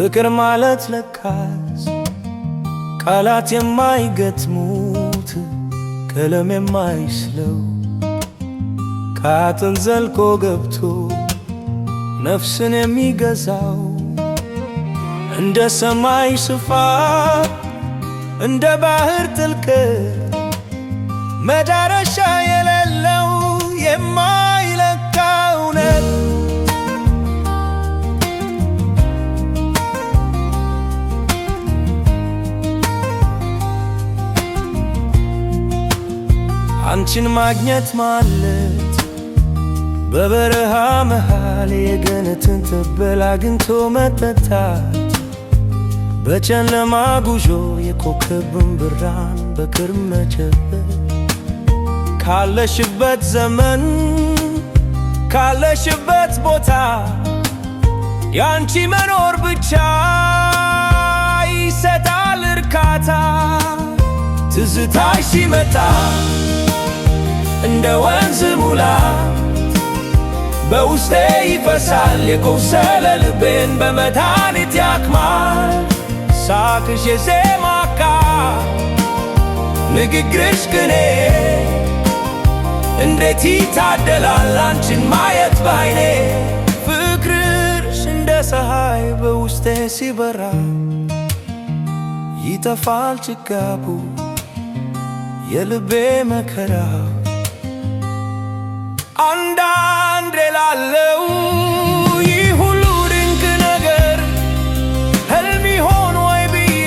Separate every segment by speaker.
Speaker 1: ፍቅር ማለት ለካስ ቃላት የማይገጥሙት፣ ቀለም የማይስለው፣ ከአጥንት ዘልቆ ገብቶ ነፍስን የሚገዛው፣ እንደ ሰማይ ስፋት እንደ ባህር ጥልቀት መዳረሻ የሌለው የማይለካ እውነት። አንቺን ማግኘት ማለት በበረሃ መሃል የገነትን ጠበል አግኝቶ መጠጣት፣ በጨለማ ጉዞ የኮከብን ብርሃን በቅርብ መጨበጥ፣ ካለሽበት ዘመን ካለሽበት ቦታ ያንቺ መኖር ብቻ ይሰጣል እርካታ። ትዝታሽ ሲመጣ እንደ ወንዝ ሙላት በውስጤ ይፈሳል፣ የቆሰለ ልቤን በመድኃኒት ያክማል። ሳቅሽ የዜማ ቃል፣ ንግግርሽ ቅኔ፣ እንዴት ይታደላል አንቺን ማየት ባይኔ። ፍቅርሽ እንደ ፀሐይ በውስጤ ሲበራ ይጠፋል ጭጋጉ የልቤ መከራ። አንዳንዴ ላለው ይህ ሁሉ ድንቅ ነገር ህልም ይሆን ወይ ብዬ፣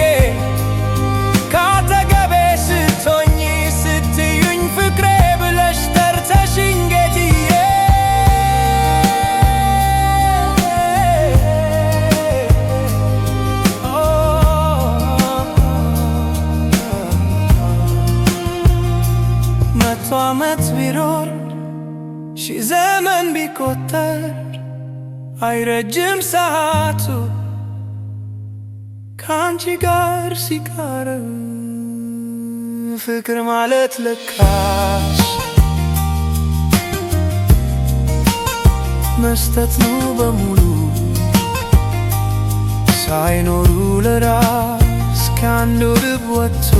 Speaker 1: ካጠገቤ ስትሆኚ ስትዩኝ ፍቅሬ ብለሽ ጠርተሽኝ ጌትዬ። 100 ዓመት ቢኖር 1000 ዘመን ቢቆጠር አይረጅም ሰዓቱ ከአንቺ ጋር ሲቀርብ። ፍቅር ማለት ለካስ መስጠት ነው በሙሉ ሳይኖሩ ለራስ ከአንዱ ልብ ወጥቶ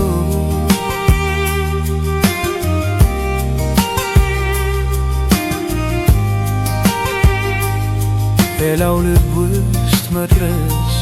Speaker 1: ሌላው ልብ ውስጥ መድረስ።